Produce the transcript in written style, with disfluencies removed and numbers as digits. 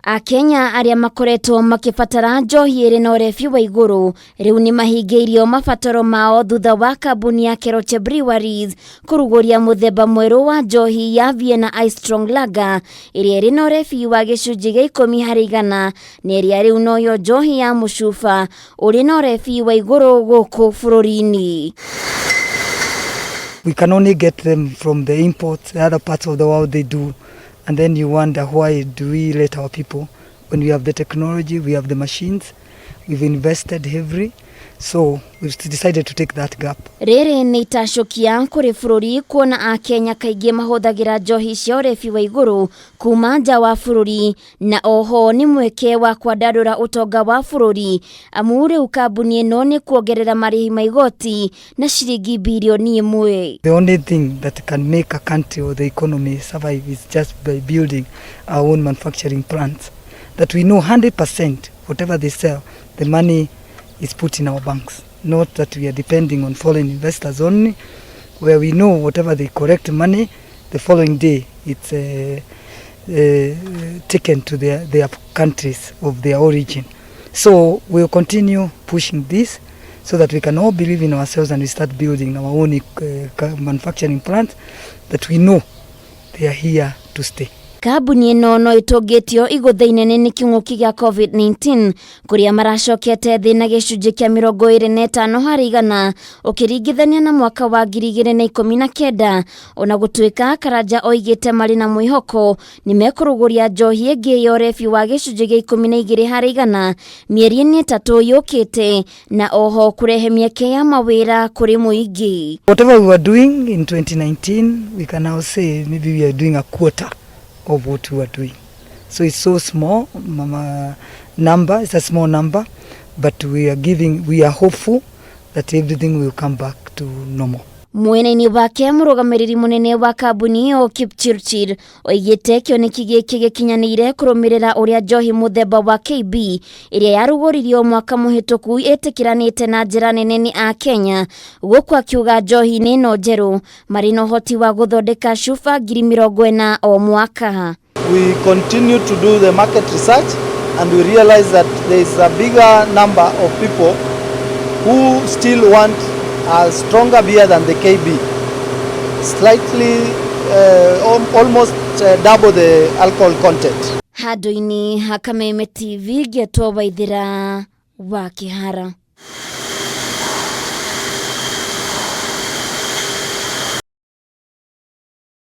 Akenya arĩa makoretwo makĩbatara njohi ĩrĩ na ũrebi wa igũrũ rĩu nĩ mahingĩirio mabataro mao thutha wa kambuni ya Keroche Breweries kũrugũria mũthemba mwerũ wa njohi ya Vienna Ice Strong Lager ĩrĩa ĩrĩ na ũrebi wa gĩcunjĩ gĩa 10% na ĩrĩa rĩu noyo njohi ya mũcuba ũrĩ na ũrebi wa igũrũ gũkũ bũrũri-inĩ. We can only get them from the imports, the other parts of the world they do. And then you wonder, why do we let our people when we have the technology, we have the machines, we've invested heavily. So we've decided to take that gap. Rĩrĩ nĩ itacũkia kũrĩ bũrũri kuona Akenya kaingĩ mahũthagĩra njohi cia ũrebi wa igũrũ kuma nja wa bũrũri, na oho nĩ mweke wa kwandandũra ũtonga wa bũrũri, amu rĩu kambuni ĩno nĩ kuongerera marĩhi ma igoti na ciringi birioni 1. The only thing that can make a country or the economy survive is just by building our own manufacturing plants that we know 100% whatever they sell, the money is put in our banks. Not that we are depending on foreign investors only, where we know whatever they collect money, the following day it's taken to their countries of their origin. So we'll continue pushing this so that we can all believe in ourselves and we start building our own manufacturing plants that we know they are here to stay. Kambuni ĩno no ĩtũngĩtio igũtha inene nĩ kĩng'ũki gĩa COVID-19, kũrĩa maracokete thĩ na gĩcunjĩ kĩa 25% ũkĩringithania na mwaka wa 2019, ona gũtuĩka Karanja oigĩte marĩ na mwĩhoko nĩ mekũrũgũria njohi ĩngĩ ya ũrebi wa gĩcunjĩ gĩa 12% mĩeri-inĩ 3 yũkĩte, na oho kũrehe mĩeke ya mawĩra kũrĩ mũingĩ. Whatever we were doing in 2019, we can now say maybe we are doing a quarter of what we were doing. So it's so small mama, number, it's a small number, but we are hopeful that everything will come back to normal. Mwena-inĩ wake, mũrũgamĩrĩri mũnene wa kambuni ĩyo Kipchirchir oigĩte kĩoneki gĩkĩ gĩkinyanĩire kũrũmĩrĩra ũrĩa njohi mũthemba wa KB ĩrĩa yarugũririo mwaka mũhĩtũku ĩtĩkĩranĩte na njĩra nene nĩ Akenya, gũkũ akiuga njohi-inĩ ĩno njerũ marĩ na ũhoti wa gũthondeka cuba 40,000 o mwaka. We continue to do the market research and we realize that there is a bigger number of people who still want a stronger beer than the KB, slightly, almost double the alcohol content. Handũ-inĩ ha Kameme TV, ngĩetwo Waithĩra wa Kĩhara.